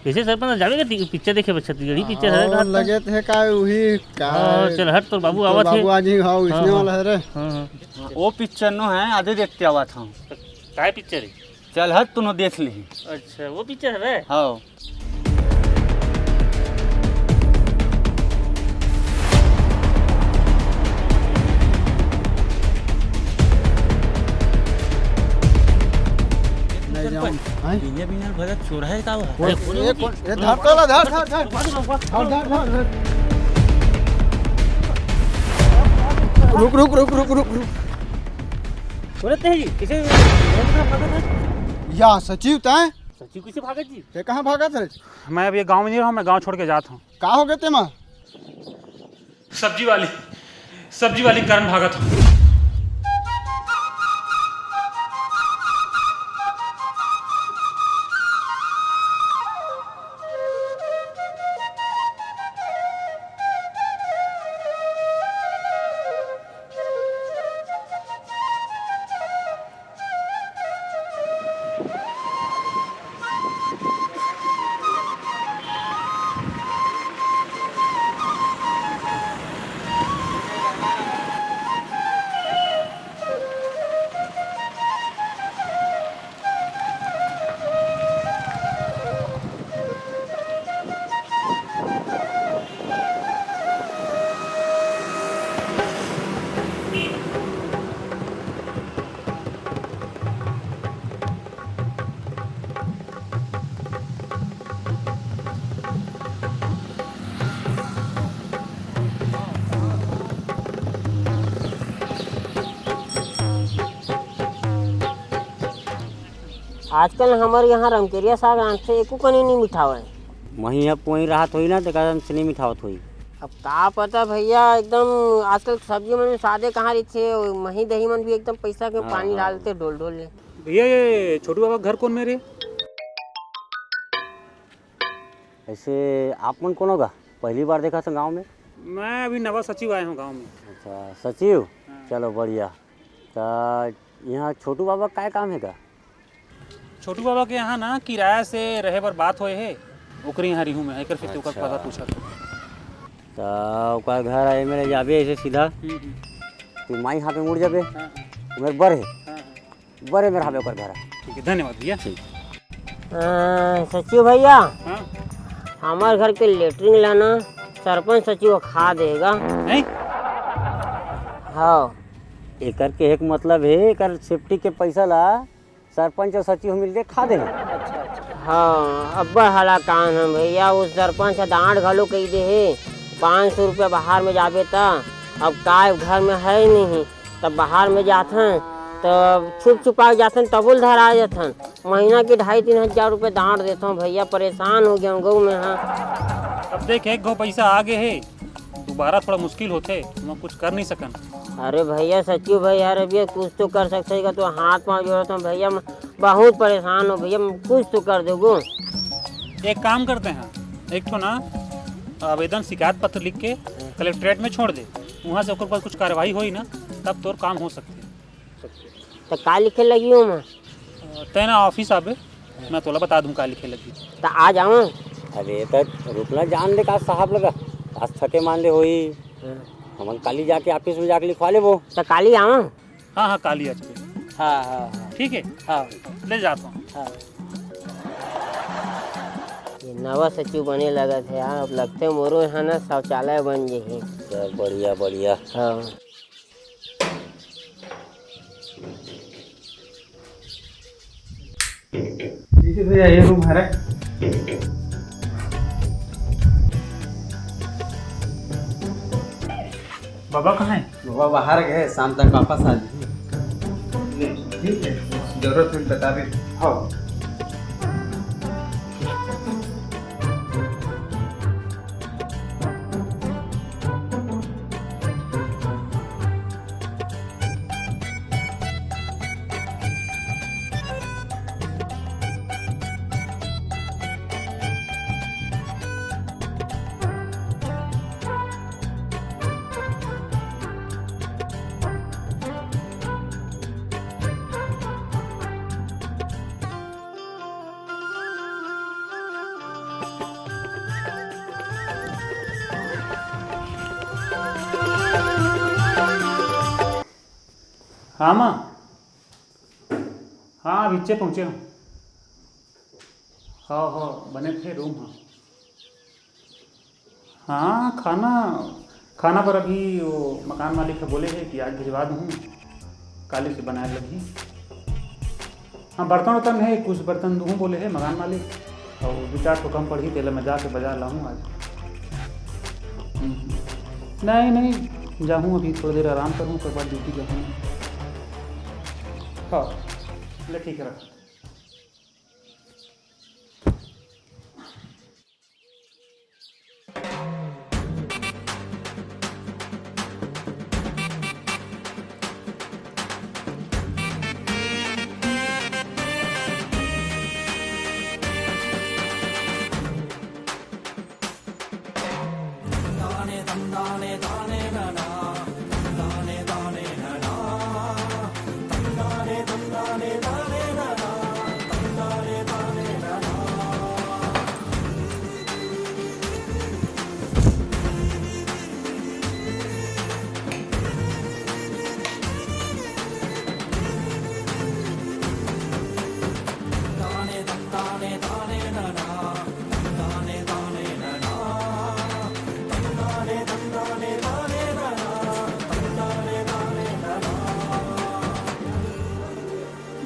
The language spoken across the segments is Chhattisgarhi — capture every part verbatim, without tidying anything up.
कैसे सरपंच जाबे के ती-, पिक्चर देखे बर? छत्तीसगढ़ी पिक्चर हरे का? लगे थे का उही का? हाँ, चल हट, तोर बाबू आवत हे। बाबू आज ही, हाँ, हाँ, इसने हाँ। वाला है रे। हाँ, हाँ। वो पिक्चर नो है, आधे देखते आवत हूँ। काय पिक्चर है? चल हट, तूनो देख ली। अच्छा, वो पिक्चर है रे? हाँ। नहीं जाऊँ। हैं? बिना, बिना भगत चोर है का वो? वो, ये कौन? ये धर, धर, धर, धर, धर। धर, धर, धर, धर। रुक, रुक, रुक। बोलते हैं जी, किसे भगत है? या सचिव तैं? सचिव किसे भगत जी? ते कहाँ भगत है? मैं अब ये गांव में नहीं रहा, मैं गांव छोड़ के जात हूँ। का हो गए तेमा? सब्जी वाली, सब्जी वाली कारण भागत हूँ। आजकल हमर यहाँ रमकेरिया साग आंखी एको कनी नहीं मिठावे। मही अब कोई राहत होई ना, तेकर से नहीं मिठावत होई। अब का पता भैया, एकदम आजकल सब्जी मन में स्वादे कहाँ रहिथे, मही दही मन भी एकदम पैसा के हाँ, पानी हाँ। डालते ढोल ढोल ले। भैया, ये छोटू बाबा के घर कौन में रे? ऐसे आप मन कोनो गा? पहली बार देखा था गाँव में। मैं अभी नवा सचिव आए हूँ गाँव में। अच्छा, सचिव? हाँ। चलो, बढ़िया। त यहाँ छोटू बाबा का काय काम है का? छोटू बाबा के यहाँ ना किराया से रहे बर बात होए हे, ओकरे यहाँ रिहूँ मैं, एकर सेती ओकर अच्छा। पता पूछत हूँ। त ओकर घर आए मेरे जाबे ऐसे सीधा, हम्म, हम्म। तू माई हाथे मुड़ जाबे, हाँ, हाँ। मेरे बर है। हाँ, हाँ। बरे में रहबे ओकर घर। ठीक है, धन्यवाद भैया। ठीक। अ, सचिव भैया, हाँ? हमर घर के लेटरिन ला ना सरपंच सचिव खा देगा। नहीं? हाँ। एकर के एक मतलब है, एकर सेफ्टी के पैसा ला सरपंच और सचिव मिलके खा दे। हाँ, अब्बड़ हलाकान हम भैया, उस सरपंच ह डांट घलो कही दे हे, पाँच सौ रुपया बाहर में जाबे त, अब काय घर में है नहीं, तब बाहर में जाथन, तब छुप छुपा के जाथन, तबो ल धरा जाथन। महीना के ढाई तीन हजार रुपये डांट देथन भैया, परेशान हो गया हूँ गऊ में। हाँ, अब देख, एक गो पैसा आ गए है, दोबारा थोड़ा मुश्किल होथे, मैं कुछ कर नहीं सकन। अरे भैया, सचिव भाई, अरे भैया, कुछ तो कर सकते का, तो हाथ पाँव जोड़त हूँ भैया, मैं बहुत परेशान हूँ भैया, मैं कुछ तो कर देगो। एक काम करते हैं, एक ठो ना आवेदन शिकायत पत्र लिख के कलेक्ट्रेट में छोड़ दे, वहाँ से ओकर ऊपर कुछ कार्रवाई होई ना, तब तोर काम हो सकते। तो का लिखे लगी हूँ मैं? तै ना ऑफिस आबे, मैं तोला बता दूँ का लिखे लगी। तो आ जाऊँ? अरे तो रुकना जान दे का साहब लगा, आज थके मान ले होई। हाँ। हमन काली जाके ऑफिस में जाके लिखवा लेबो। तो काली आऊँ? हाँ, हाँ, काली आज के। हाँ, हाँ, हाँ। ठीक है? हाँ। ले जाता हूँ। हाँ। ये नवा सचिव बने लगत हे यार, अब लगथे मोरो यहाँ ना शौचालय बन जाही। चल, बढ़िया, बढ़िया। हाँ। ठीक है भैया, ये रूम हरे। बाबा कहाँ है? बाबा बाहर गए, शाम तक वापस आ जाएंगे। ठीक है, जरूरत होई बता दे। हाँ। हाँ माँ। हाँ, अभिच्चे पहुँचे हँव। हाँ, हाँ, बने थे रूम, हाँ। हाँ, खाना, खाना बर अभी वो मकान मालिक ह बोले हे कि आज भिजवा दूहूँ, काली से बनाए लगही। हाँ, बर्तन उर्तन हे, कुछ बर्तन दूहूँ बोले हे मकान मालिक, अउ दू चार ठो कम पड़ही, तेला मैं जाके बाजार लाहूँ आज। हम्म। नहीं, नहीं, जाहूँ अभी थोड़ी देर आराम करूँ, ओकर बाद ड्यूटी जाहूँ। हाँ, ले ठीक है, रख।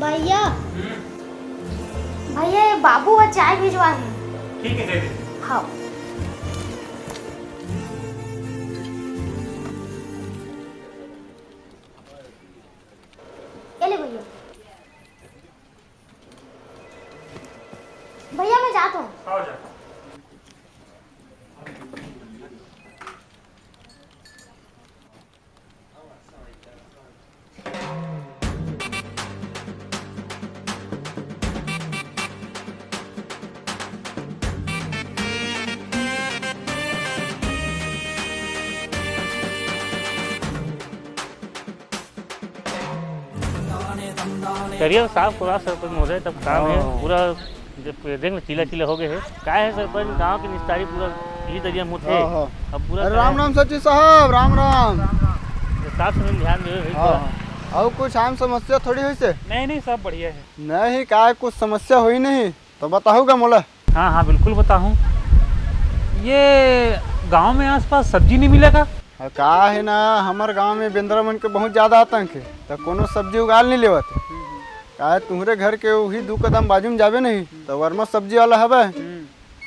भैया, भैया, ये बाबू ह चाय भिजवा हे। ठीक है, दे दे। हाँ। ये ले भैया। भैया, मैं जात हँव। हाँ, जा। करिया साफ करवा सकते मोरे, तब काम है हाँ। पूरा। जब देख ले, चीला चीला हो गए है। का है सरपंच, गांव के निस्तारी पूरा यही दरिया में होथे। हाँ, हाँ। अब पूरा अरे का राम है? राम सचिव साहब, राम राम। ये साफ सफाई में ध्यान देवे भाई हाँ, थोड़ा। हाँ। और कुछ आम समस्या थोड़ी होइसे? नहीं, नहीं, सब बढ़िया है। नहीं, का कुछ समस्या होई नहीं तो बताहू गा मोला। हाँ, हाँ, बिल्कुल बताहूँ। ये गांव में आसपास सब्जी नहीं मिले का? हाँ, का है ना, हमर गांव में बेंदरा मन के बहुत ज्यादा आतंक है, तो कोनो सब्जी उगाल नहीं लेवत है। का है, तुहरे घर के वही दू कदम बाजू में जाबे नहीं, तो वर्मा सब्जी वाला हवे, हम्म।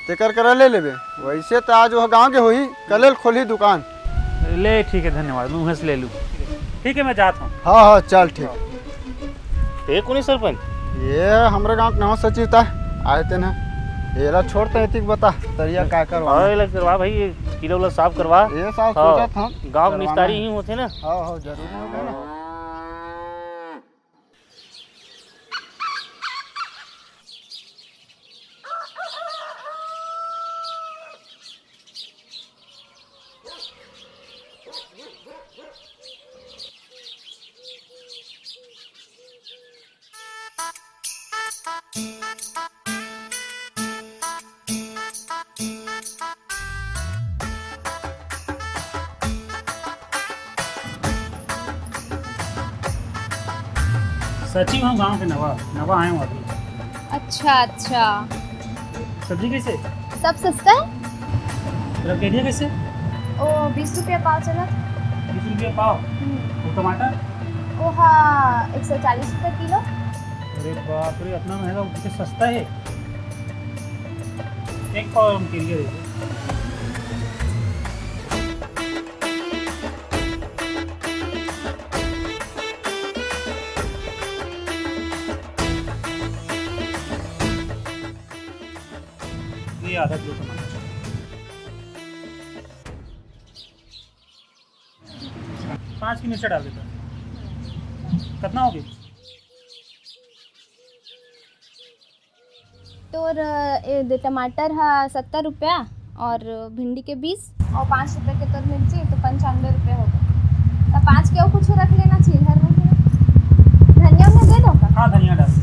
तेकर करा ले लेबे। वैसे तो आज वह गांव के होही, कलेल खोलही दुकान। ले, ठीक है, धन्यवाद, मैं उहें से ले लूँ। ठीक है, मैं जात हँव। हाँ, हाँ, चल ठीक। ये कोनी सरपंच? ये हमरे गांव के नवा सचिव ता, आए ते ना। एला छोड़ते एतिक बता, तरिया का करवा? अरे, एला करवा भाई, ये चीला उला साफ करवा। ये साफ हाँ, सोचत हँव, गांव के करवाना निस्तारी है। ही होथे ना। हाँ, हाँ, जरूरी हो गया ना। सचिव हँव गांव के नवा, नवा आए हँव अभी। अच्छा, अच्छा। सब्जी कैसे? सब सस्ता है। रकेडिया कैसे? ओ, बीस रुपया पाव चलत। बीस रुपया पाव? हम्म। वो टमाटर? ओ हाँ, एक सौ चालीस रुपया किलो। अरे बाप रे, इतना महंगा, उससे सस्ता है। एक पाव हम के लिए दे दो। ये आधा किलो टमाटर। पाँच की मिर्चा डाल देता। कितना हो गया? तोर, ए, दे, टमाटर ह सत्तर रुपया और भिंडी के बीस और पाँच रुपये के तोर मिर्ची, तो पंचानवे रुपये हो गए। तो पाँच के और कुछ रख लेना चाहिए घर में। धनिया में दे दो का? हाँ, धनिया डाल दो।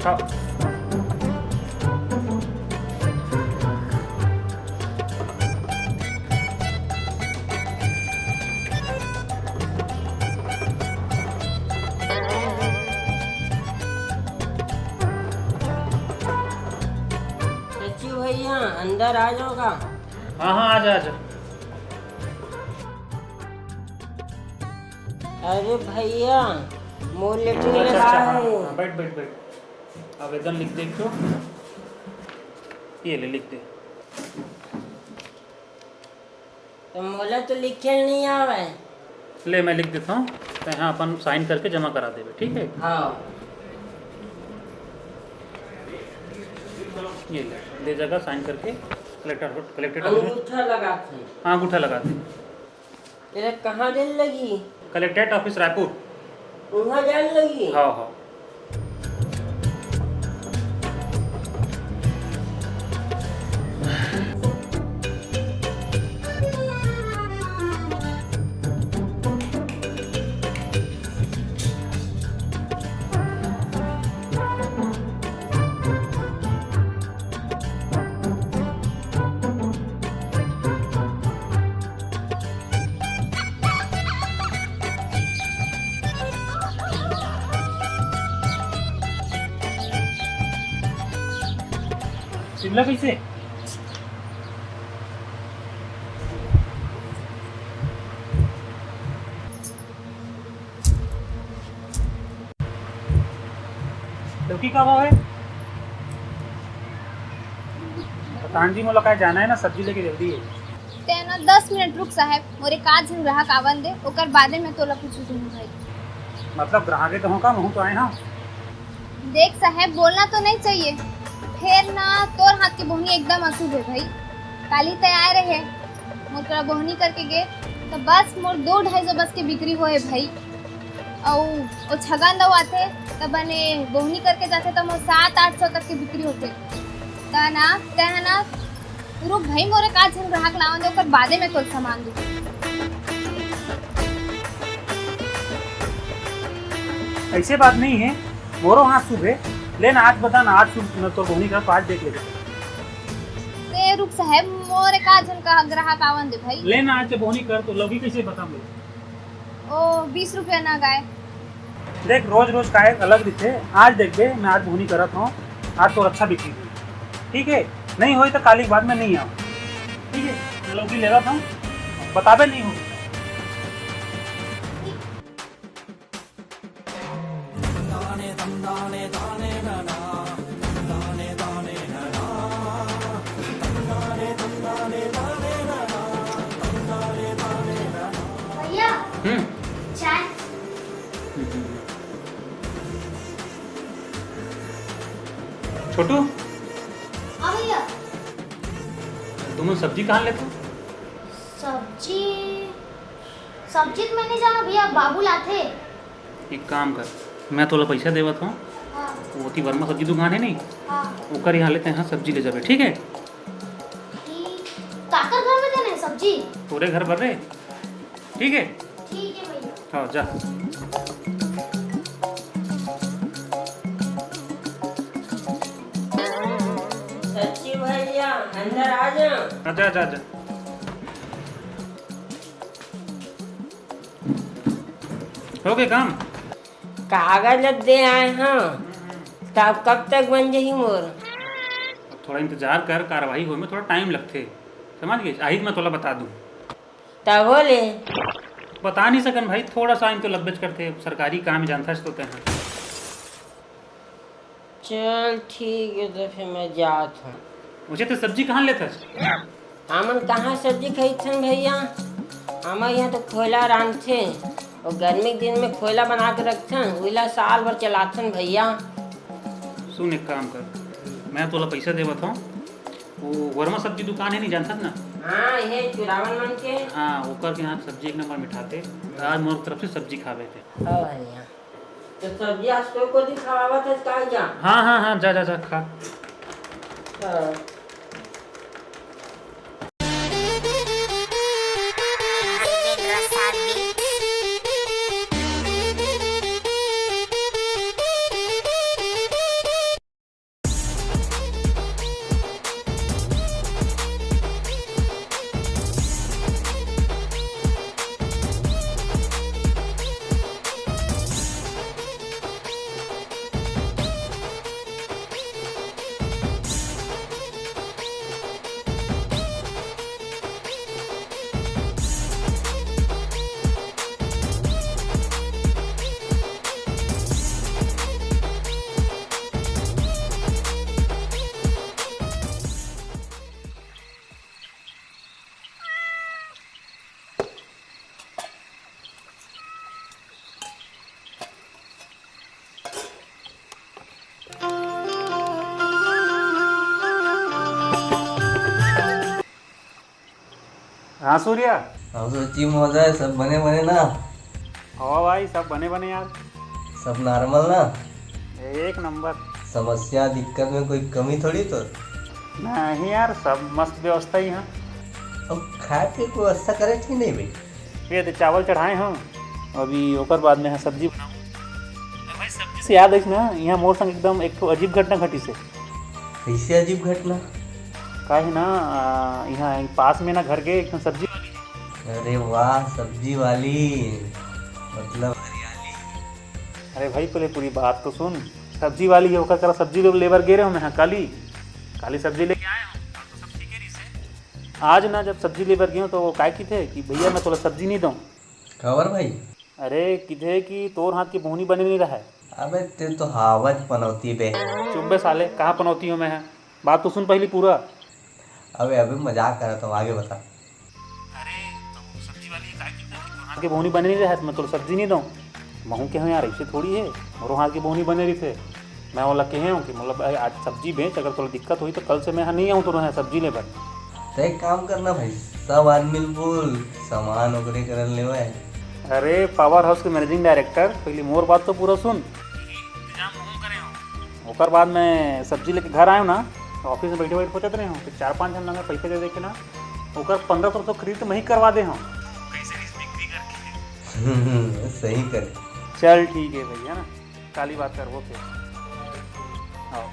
सच्ची भैया, अंदर आ जाओ का? हाँ, हाँ, आ जा, आ जा। अरे भैया, मोर लेटरिन अच्छा, अच्छा, हाँ, हाँ, बैठ, बैठ, बैठ। आवेदन लिख दे एक ठो। ये ले, लिख दे। तो मोला तो लिखे नहीं आवे। ले, मैं लिख देता हूँ, तो यहाँ अपन साइन करके जमा करा देबे, ठीक है? हाँ। ये ले, दे जगह साइन करके। कलेक्टर, कलेक्टर अंगूठा लगा थे। हाँ, अंगूठा लगा दे। तेरा कहाँ जान लगी? Collectorate office Raipur. वहाँ जान लगी? हाँ, हाँ। शिमला कैसे? लौकी का भाव है? प्रधान जी, मोला काय जाना है ना, सब्जी लेके जल्दी है। तैं ना दस मिनट रुक साहेब, मोर एक आध झन ग्राहक आवन दे, ओकर बादे में तोला कुछ दूंगी भाई। मतलब ग्राहक तो हो का, महू तो आए ना। देख साहेब, बोलना तो नहीं चाहिए, फेर ना तोर हाथ के बोहनी एकदम अशुभ है भाई। काली तैं आए रहे, मोर करा बोहनी करके गे, तो बस मोर दो ढाई सौ बस के बिक्री होए भाई। अउ ओ छगन दऊ आथे, त बने बोहनी करके जाथे, त मोर सात आठ सौ तक के बिक्री होथे। त ना, तैं ह ना, रुक भाई, मोर एक आध झन ग्राहक ला आवन दे, ओकर बादे में तोर सामान दूँ। ऐसे बात नहीं है, मोरो हाथ शुभ है। ले ना, आज बता ना, आज शुभ न तोर बोहनी कर, तो आज देख लेबे। ते रुक साहेब, मोर एक आध झन का ग्राहक आवन दे भाई। ले ना, आज के बोहनी कर, तो लौकी कैसे बताऊँ? ओ, बीस रुपया ना गाय। देख, रोज रोज काय अलग दिखे, आज देख बे, मैं आज बोहनी करत हूँ, आज तो अच्छा बिक्री हुई, ठीक है? नहीं होई तो काली के बाद में नहीं आऊँ, ठीक है? मैं लौकी ले रहा था, बताबे नहीं हो। भैया, हम्म। चाय। छोटू। हाँ भैया। तुमन सब्जी कहाँ लेथो? सब्जी, सब्जी तो मैं नहीं जाना भैया, बाबू लाथे। एक काम कर, मैं तोला पैसा देवत हूँ, हाँ। वो ओती वर्मा सब्जी दुकान है नहीं, हाँ। ओकर यहाँ ले तैं सब्जी ले जाबे, ठीक है? ठीक। काकर घर में देना है सब्जी? तोरे घर बर रे, ठीक है? ठीक है भैया। हाँ, जा। सच्ची भैया, अंदर आ जा। आजा, आजा, आजा। हो गए काम? कागज ल दे आए हँव, तब कब तक बन जही मोर? अब थोड़ा इंतजार कर, कार्रवाई होए में थोड़ा टाइम लगथे, समझ गए? आही त मैं तोला बता दूँ। तभो ले। बता नहीं सकन भाई, थोड़ा सा इनको लगबेच करथे, सरकारी काम जानथस तो तैं। चल ठीक है, तो फिर मैं जात हूँ। मुझे तो सब्जी कहाँ लेथस? हमन कहाँ सब्जी खरीदथन भैया, हमर यहाँ तो खोला रांधथे, और गर्मी के दिन में खोला बना के रखथन, उइला साल भर चलाथन भैया। सुन, एक काम कर, मैं तोला पैसा देवत हूँ, वो वर्मा सब्जी दुकान है नहीं, जानथस ना? हाँ, ये चुरावन मन के। हाँ, ओकर के यहाँ सब्जी एक नंबर मिठाथे। आज मोर तरफ से सब्जी खाबे तैं। हाँ भैया। तो सब्जी आज तो को दिखावत है का क्या? हाँ, हाँ, हाँ, जा, जा, जा, खा। हाँ। सूर्या। हाँ, सचिव महोदय, सब बने बने ना? हाँ भाई, सब बने बने यार। सब नॉर्मल ना? एक नंबर। समस्या दिक्कत में कोई कमी थोड़ी तो? नहीं यार, सब मस्त व्यवस्था ही है। अब खाए पिए के व्यवस्था करे कि नहीं भाई? ये तो चावल चढ़ाए हूँ, अभी ओकर बाद में सब्जी बनाऊँ। अरे भाई, सब्जी से याद है ना, यहाँ मोर संग एकदम एक ठो अजीब घटना घटिस हे। कैसे अजीब घटना? का है ना, आ, यहाँ पास में ना घर के एक ठो सब्जी वाली है। अरे वाह, सब्जी वाली, मतलब हरियाली। अरे भाई, पहले पूरी बात तो सुन। सब्जी वाली है, ओकर करा सब्जी ले, ले बर गे रहे हो मैं, हाँ, काली, काली सब्जी लेके आए हो, तो सब ठीक है रही से। आज ना जब सब्जी ले बर गए हो तो वो काय किथे कि भैया मैं तोला सब्जी नहीं दूँ। काबर भाई? अरे, किथे कि तोर हाथ के बोहनी बने नहीं रहे। अबे, ते तो हावत पनौती बे। चुप बे साले, कहाँ पनौती हूँ मैं? बात तो सुन पहली पूरा। अबे, अबे, मजाक करत हूँ, आगे बता। अरे, तो सब्जी वाली काय किथे कि तोर हाथ के बोहनी बने नहीं रहे, तो मैं तोला सब्जी नहीं दूँ। महूँ कहे हूँ, यार, ऐसे थोड़ी है, मोरो हाथ के बोहनी बने रही थे। मैं ओला कहे हूँ कि मतलब, "अरे, आज सब्जी बेच, अगर तोला दिक्कत होई तो कल से मैं यहाँ नहीं आऊँ तोर यहाँ सब्जी ले बर।" तो एक काम करना भाई, सब आदमी ल बोल, सामान ओकरे करन लेवे। अरे, पावर हाउस के मैनेजिंग डायरेक्टर, पहले मोर बात तो पूरा सुन। इंतजाम हम करे हूँ। ओकर बाद मैं सब्जी लेके घर आयो ना, तो ऑफिस में बैठे बैठे सोचत रहे हूँ कि चार पाँच झन लंग पैसे दे दे के ना, ओकर पंद्रह सौ तो खरीद मैं ही करवा दे हूँ। कैसे इस बिक्री करके? सही करे। चल ठीक है भाई, है ना, काली बात करबो फिर। हाँ।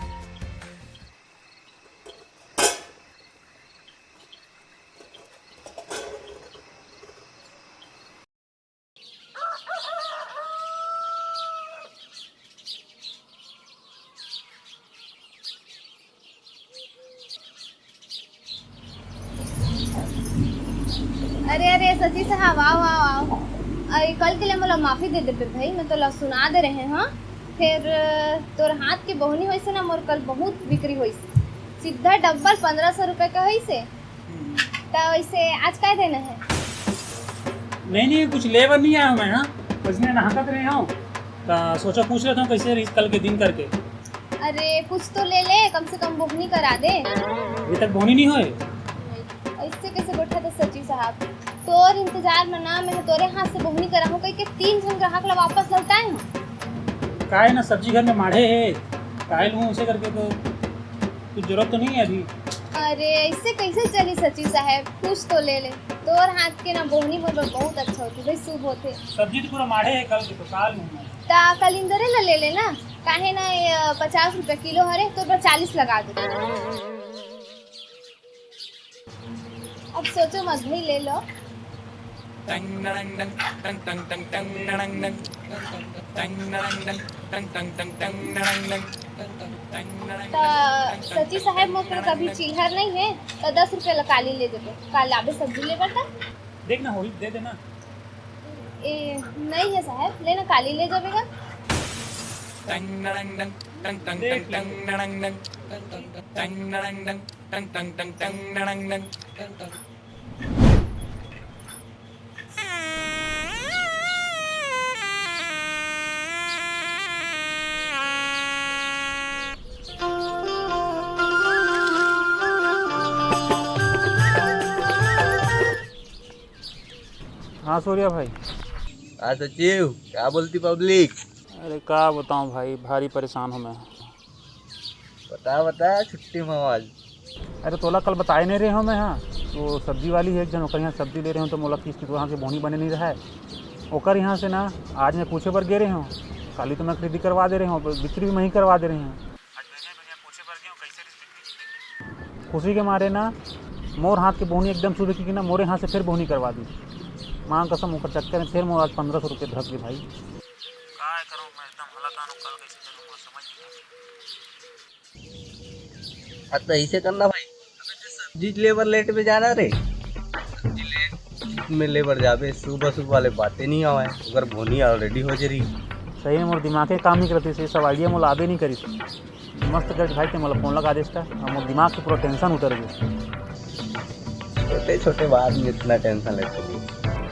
अरे, अरे, सची साहब, आओ, आओ, आओ। अरे, कल के लिए मोला माफी दे देबे भाई, मैं तोला सुना दे रहे हूँ। फिर तोर हाथ के बोहनी होइसे ना, मोर कल बहुत बिक्री होइसे, सीधा डबल पंद्रह सौ रुपए का होइसे। त वैसे आज काय देना है? नहीं, नहीं, कुछ लेबर नहीं आया मैं, हाँ, बस मैं नहाकत रहे हूँ, तो सोचा पूछ लेता हूँ कैसे रही कल के दिन करके। अरे, कुछ तो ले ले, कम से कम बोहनी करा दे। अभी तक बोहनी नहीं होए। ऐसे कैसे बैठा था सची साहब? तोर इंतजार में ना, मैं तोरे हाथ से बोहनी करा हूँ, कह के तीन झन ग्राहक ला वापस लौटाए हूँ। काहे ना सब्जी घर में माढ़े है, काहे लूँ उसे करके तो कुछ जरूरत तो नहीं है अभी। अरे, ऐसे कैसे चली सची साहब? कुछ तो ले ले। तोर हाथ के ना बोहनी मोर बर बहुत अच्छा होथे भाई, शुभ होथे। सब्जी तो पूरा माढ़े है कल के, तो का लूँ मैं? ता कलिंदरे ला ले लेना, काहे ना ये पचास रुपया किलो हरे, तोर बर चालीस लगा दे। अब सोचो मत भाई, ले लो। त सची साहब, मोर करा अभी चिल्हर नहीं है, तो दस रुपया ला काली ले देबो। काल आबे सब्जी ले बर ता। देख ना, होही दे देना। ए, नहीं है साहब, ले ना, काली ले जाबे का। देख ले। हाँ सूर्या भाई। हाँ सचिव, का बोलती पब्लिक? अरे का बताऊँ भाई, भारी परेशान हूँ मैं। बता बता, छुट्टी में आज। अरे तोला कल बताए नहीं रहे हो मैं, हाँ, तो सब्जी वाली है एक जन, ओकर यहाँ सब्जी ले रहे हो, तो मोला किस्त वहाँ के बोहनी बने नहीं रहा है। ओकर यहाँ से ना आज मैं पूछे बर गे रहे हो, काली तो मैं खरीदी करवा दे रहे हो, बिक्री भी मैं ही करवा दे रहे हो। आज बढ़िया बढ़िया पूछे बर गए हो, कैसे रिस्क खुशी के मारे ना मोर हाथ के बोहनी एकदम शुद्ध की ना, मोरे हाथ से फिर बोहनी करवा दी। माँ कसम, ओकर चक्कर में फिर मोर आज पंद्रह सौ रुपये धस गए भाई। काय करूँ मैं, एकदम हलाकान हूँ, कल कैसे चलूँ, समझ नहीं आ रहा। हाँ, तो ऐसे करना भाई, अबे तो सब्जी लेबर लेट में जाना रे। सब्जी लेट में लेबर जाबे, सुबह सुबह वाले बातें नहीं आवे, अगर बोनी ऑलरेडी हो जरी। सही में मोर दिमाग के काम नहीं करती, ये सब आइडिया मोला आबे नहीं करी। मस्त कर भाई, ते मोला फोन लगा देस का, अब मोर दिमाग से पूरा टेंशन उतर गया। छोटे छोटे बात में इतना टेंशन लेते हो।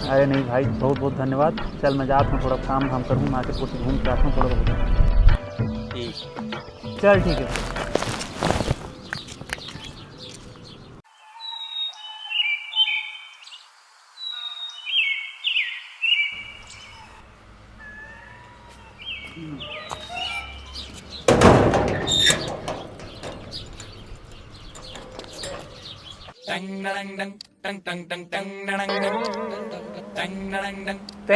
अरे नहीं भाई, बहुत बहुत धन्यवाद। चल मैं जात हूँ, थोड़ा काम धाम करूँ, मार्केट को घूम के आता हूँ थोड़ा बहुत। ठीक। चल ठीक है। तैं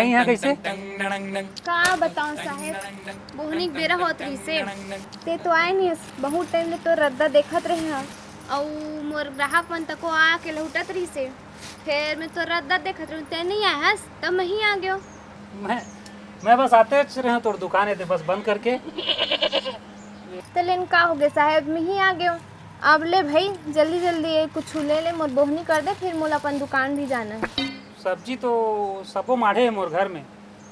यहाँ कैसे? का बताऊं साहेब, बोहनी के बेरा होत रहिसे, ते तो आए नहीं हस। बहुत टाइम ले तोर रद्दा देखत रहे हंव, अउ मोर ग्राहक मन तको आके लहुटत रहिसे। फेर मैं तोर रद्दा देखत रहूं, ते नहीं आए हस, तब मैं ही आ गयो। मैं मैं बस आते रहे तोर दुकान है, ते बस बंद करके। तलेन का होगे साहेब, मैं ही आ गयो। अब ले भाई, जल्दी जल्दी ये कुछ ले ले, मोर बोहनी कर दे, फिर मोला अपन दुकान भी जाना है। सब्जी तो सबो माढ़े है मोर घर में,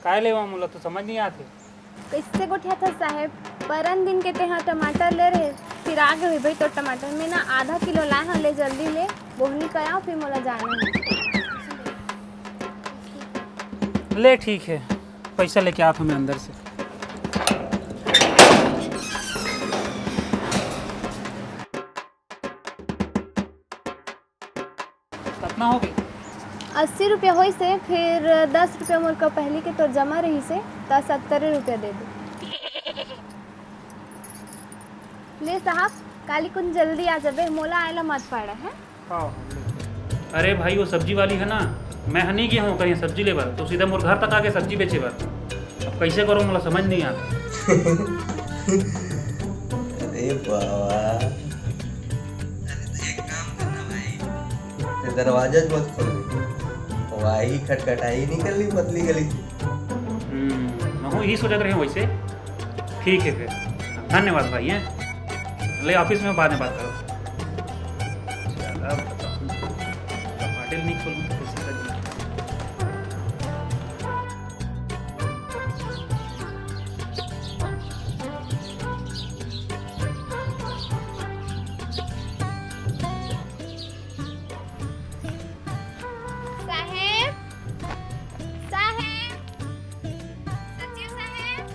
काय लेवा मोला तो समझ नहीं आते। कैसे गोठियाथस साहेब, परन दिन के तेहा टमाटर ले रहे, फिर आ गए भाई तो टमाटर में ना आधा किलो लाए हंव, ले जल्दी ले, बोहनी कराओ, फिर मोला जाना है। ले ठीक है, पैसा लेके आत हंव मैं अंदर से। कतना हो गई? अस्सी रुपया होइस हे, फिर दस रुपया मोर का पहली के तोर जमा रहिस हे, त सत्तर रुपया दे दे। ले साहब, काली कुन जल्दी आ जाबे, मोला आए ला मत पाड़ा है। हाँ, हाँ, ले। अरे भाई, वो सब्जी वाली है ना, मैं ह नहीं गया हूँ कहीं सब्जी ले बर, तो सीधा मोर घर तक आ गए सब्जी बेचे बर। अब कैसे करो, मोला समझ नहीं आता। अरे बाबा, अरे तो एक काम करना भाई, ते दरवाजा च मत खोल, वही खटखटाई निकल ली पतली गली से। हम्म, मैं हूँ यही सोचत रहे हूँ वैसे। ठीक है फिर, धन्यवाद भाई, हैं? ले, ऑफिस में बाद में बात करो। चल, अब बताओ, टमाटर नहीं खोलूँ तो कैसे करूँ? साहेब, साहेब, सचिव साहेब,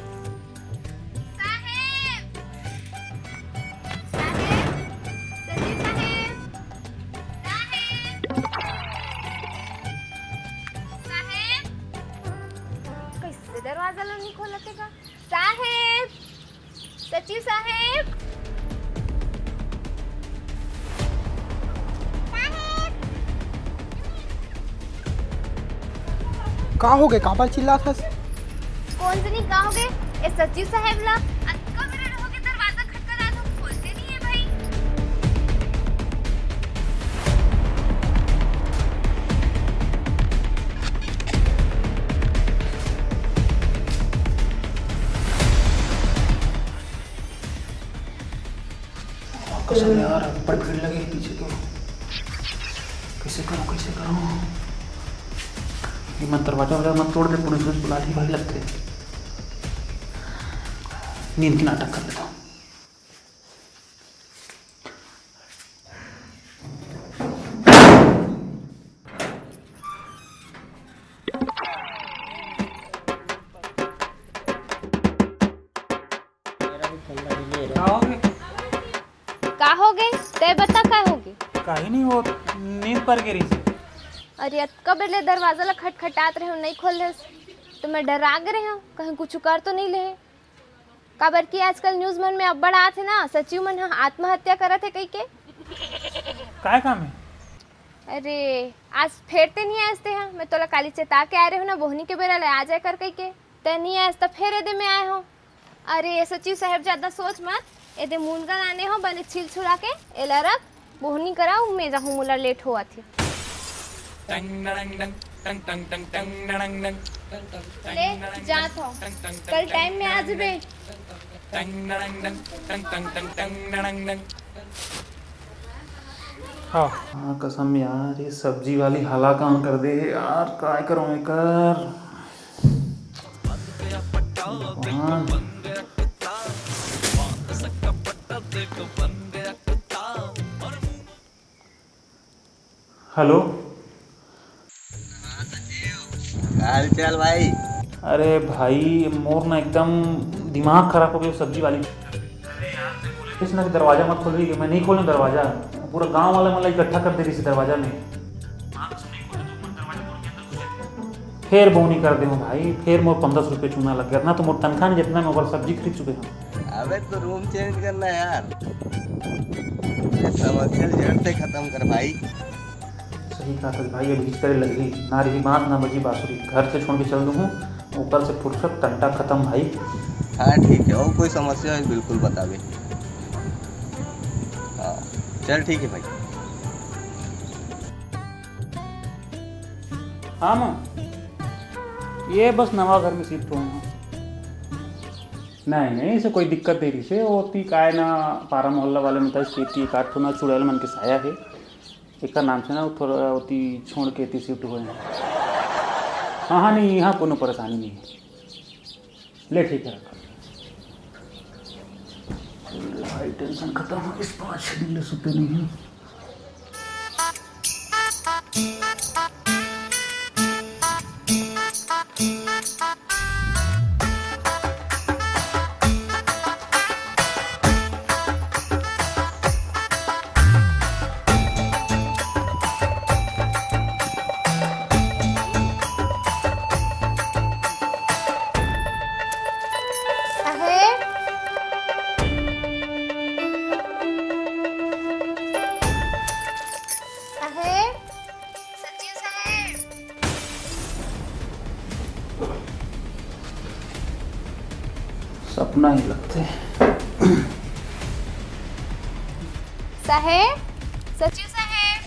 साहेब, साहेब, सचिव साहेब, साहेब, साहेब, कैसे दरवाजा ला नहीं खोलते का? साहेब, सचिव साहेब। का होगे? काबर चिल्लात हस? कोन जनी का होगे? ए सचिव साहेब ला अतका बेरा होगे दरवाजा खटखटात हंव, खोलते नहीं है भाई। कसम यार, बड़ भीड़ लगे हे पीछे तो। कैसे करूँ, कैसे करूँ? ये मन दरवाजा वरवाजा मत तोड़ दे, पुलिस वुलिस बुला ली भाई लगथे। नींद के नाटक कर लेता हूँ। का होगे? का होगे? तैं बता का होगे? काहे नहीं होत, नींद पर गे रहिस। अरे अतका बेर ले दरवाजा ला खटखटात रहे हंव, नहीं खोले हस, तो मैं डरा गे रहे हंव, कहीं कुछ कर तो नहीं ले। काबर कि आजकल न्यूज मन में अब्बड़ आत हे ना, सचिव मन ह आत्महत्या करत हे कहिके। काय काम हे? अरे, आज फेर ते नहीं आयस ते हा, मैं तोला काली चेता के आए रहे हंव ना, बोहनी के बेरा ले आ जाए कर कहिके, ते नहीं आयस त फेर एदे में आए हंव। अरे सचिव साहेब, ज्यादा सोच मत, एदे मुनगा लाने हंव, बने छिल छुला के एला रख, बोहनी कराओ, मैं जाहूं, मोला लेट होवत हे। ले, जात हंव, कल टाइम में आ जबे। हाँ। हाँ, कसम यार, ये सब्जी वाली हाला काम कर दे हे यार, काय करूँ एकर? भगवान। हेलो। का हाल चाल भाई? अरे भाई, मोर ना एकदम दिमाग खराब हो गया सब्जी वाली। इसने दरवाजा मत खोलवी, मैं नहीं खोलूँ दरवाजा। पूरा गांव वाला मतलब इकट्ठा कर दे रही थी दरवाजा में। फेर बोनी कर देहूँ भाई, फेर मोर पन्द्रह सौ रुपये चूना लग गया ना, तो मोर तनख्वाह नहीं जितना मैं ओकर सब्जी खरीद चुके हूँ। अबे तो रूम चेंज करना यार, ये समस्या जड़ से खत्म कर भाई। सही कहा था भाई, अभी करे लगी ना रही बांस ना बजी बांसुरी, घर से छोड़ के चल दूँ, ओकर से फुर्सत टंटा खत्म भाई। हाँ ठीक है, और कोई समस्या है बिल्कुल बतावे। हाँ चल ठीक है भाई। हाँ माँ, ये बस नवा घर में शिफ्ट हुए हैं। नहीं नहीं, इसे कोई दिक्कत नहीं रही से, ओती काय ना, पारा मोहल्ला वाले में तो खेती काट ना चुड़ैल मन के साया है, एक नाम से ना थोड़ा ओती छोड़ के एती शिफ्ट हुए हैं। हाँ हाँ, नहीं यहाँ कोनो परेशानी नहीं है। ले ठीक है, रख। भाई टेंशन खत्म हो, इस पाँच छः दिन ले सुते नहीं हूँ। साहेब, साहेब, सचिव साहेब। सपना ही लगथे। साहेब, सचिव साहेब।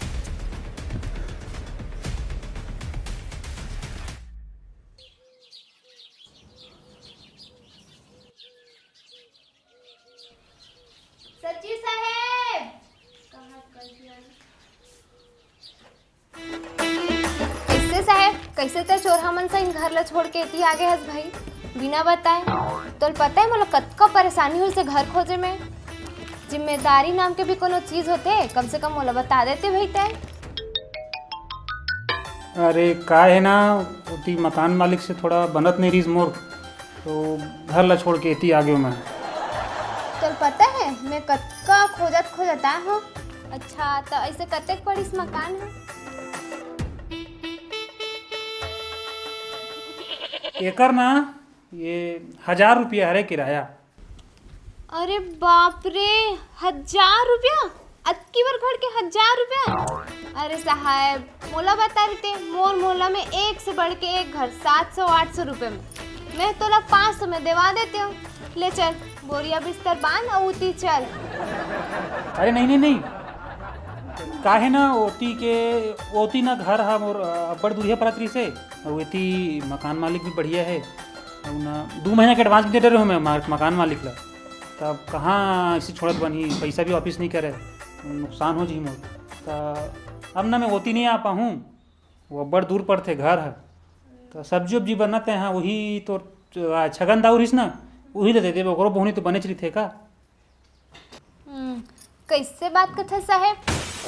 सचिव साहेब। कहाँ कर दिया? कइसे साहेब, कइसे तैं चोरहा मन सहित घर ला छोड़ के एती आगे हस भाई, बिना बताए? तोला पता हे मोला कतका परेशानी होइस हे घर खोजे में। जिम्मेदारी नाम के भी कोनो चीज होथे, कम से कम मोला बता देते भाई तैं। अरे का हे ना, ओती मकान मालिक से थोड़ा बनत नइ रहिस मोर, तो घर ला छोड़ के एती आ गेंव मैं। तोला पता हे, मैं कतका खोजत खोजत आए हंव। अच्छा, त अइसे कतेक पड़िस मकान ह? एकर ना, ये हजार रुपया हरे किराया। अरे बाप रे, हजार रुपया? अतकी बड़ घर के हजार रुपया? अरे साहेब, मोला बता देते, मोर मोहल्ला में एक से बढ़ के एक घर, सात सौ आठ सौ रुपया में। मैं तोला पाँच सौ में देवा देते हंव। ले चल, बोरिया बिस्तर बांध अउ ओती चल। अरे नहीं, नहीं, नहीं। काहे ना ओती के, ओती ना घर ह मोर, अ, अब्बड़ दूरिहा परत रहिस हे। अउ एती मकान मालिक भी बढ़िया हे। अउ ना, दू महीना के advance भी दे डरे हंव मैं मा-, मकान मालिक ला। तब कहाँ अइसे छोड़त बनही, पइसा भी वापिस नइ करे, नुकसान हो जही मोर। त अब ना मैं ओती नइ आ पाहूं, वो अब्बड़ दूर परथे घर ह। त सब्जी उब्जी बनत हे, हाँ, वही तो, आ, छगन दाऊ रहिस ना, वही ले दे देबे, ओकरो बोहनी तो बनेच रहिथे का। हम्म, कइसे बात करथे साहेब?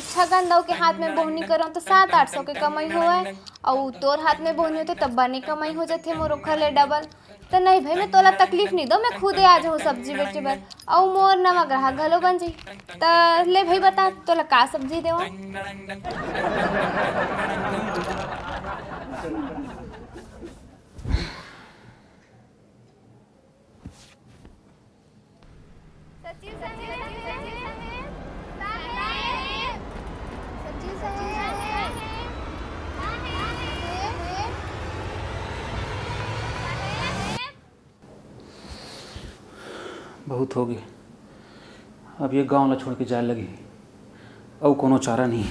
छगन दाऊ के हाथ में बोहनी करंव त सात आठ सौ के कमई होवय, अउ तोर हाथ में बोहनी होथे त बने कमई हो जाथे मोर ओखर ले डबल। त नहीं भाई, मैं तोला तकलीफ नइ दंव, मैं खुदे आ जाहूं सब्जी बेचे बर, अउ मोर नवा ग्राहक घलो बन जाही। त ले भाई बता, तोला का सब्जी देवंव? सचिव साहेब, सचिव साहेब, सचिव साहेब। बहुत होगे, अब ये गांव ला छोड़ के जाए लगही। अउ कोनो चारा नहीं हे।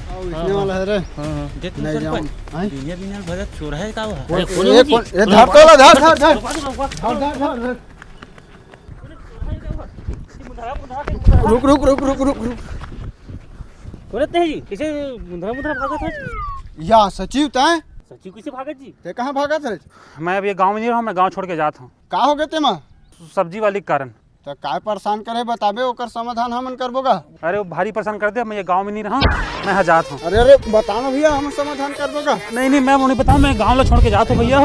आओ, इसने वाला है रे। हाँ, हाँ। देख नहीं सरपंच, जाऊँ। हैं? दुनिया बिना भरत चोर है का वो? अरे, ये कौन, ये धार तो ला, धार, धार, धार। रुक, रुक, रुक, रुक। धार, धार, धार, धार। रुक, रुक, रुक, रुक, रुक, रुक। बोलत नहीं जी, कैसे मुंधरा मुंधरा भागत है? या सचिव तैं? सचिव कैसे भागत जी? तैं कहाँ भागत है? मैं अब ये गांव में नहीं रहा हूँ, मैं गांव छोड़ के जात हूँ। का हो गए तेमा? सब्जी वाली के कारण। त काय परेशान करे बताबे, ओकर समाधान हमन करबो गा। अरे वो भारी परेशान कर दे, मैं ये गांव में नहीं रहा, मैं यहाँ जात हूँ। अरे, अरे, बता ना भैया, हम समाधान करबो गा। नहीं, नहीं, मैं वो नहीं बताऊँ, मैं गांव ला छोड़ के जात हूँ भैया।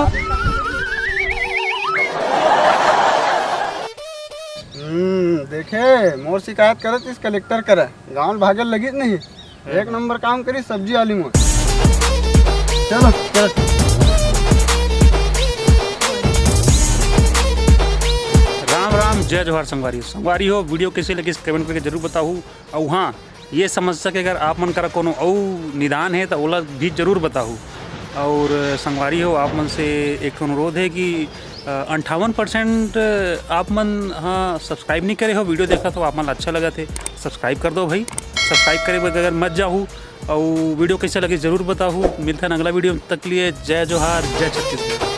हम्म, देखे, मोर शिकायत करत इस कलेक्टर करा, गांव भागल लगिस नहीं। एक नंबर काम करी सब्जी आलू में। चलो, चलो। राम राम, जय जोहार संगवारी। संगवारी हो, वीडियो कैसे लगिस कमेंट करके जरूर बताहू। अउ हाँ, ये समस्या के अगर आप मन करा कोनो अउ निदान हे, त ओला भी जरूर बताहू। और संगवारी हो, आप मन से एक ठो अनुरोध हे कि, अ, अंठावन परसेंट आप मन ह subscribe नहीं करे हो, वीडियो देखत हो, आप मन ला अच्छा लगत हे, subscribe कर दो भाई। Subscribe करे बगैर मत जाहू। अउ वीडियो कैसे लगिस जरूर बताहू। मिलथन अगला वीडियो, तक लिए जय जोहार, जय छत्तीसगढ़।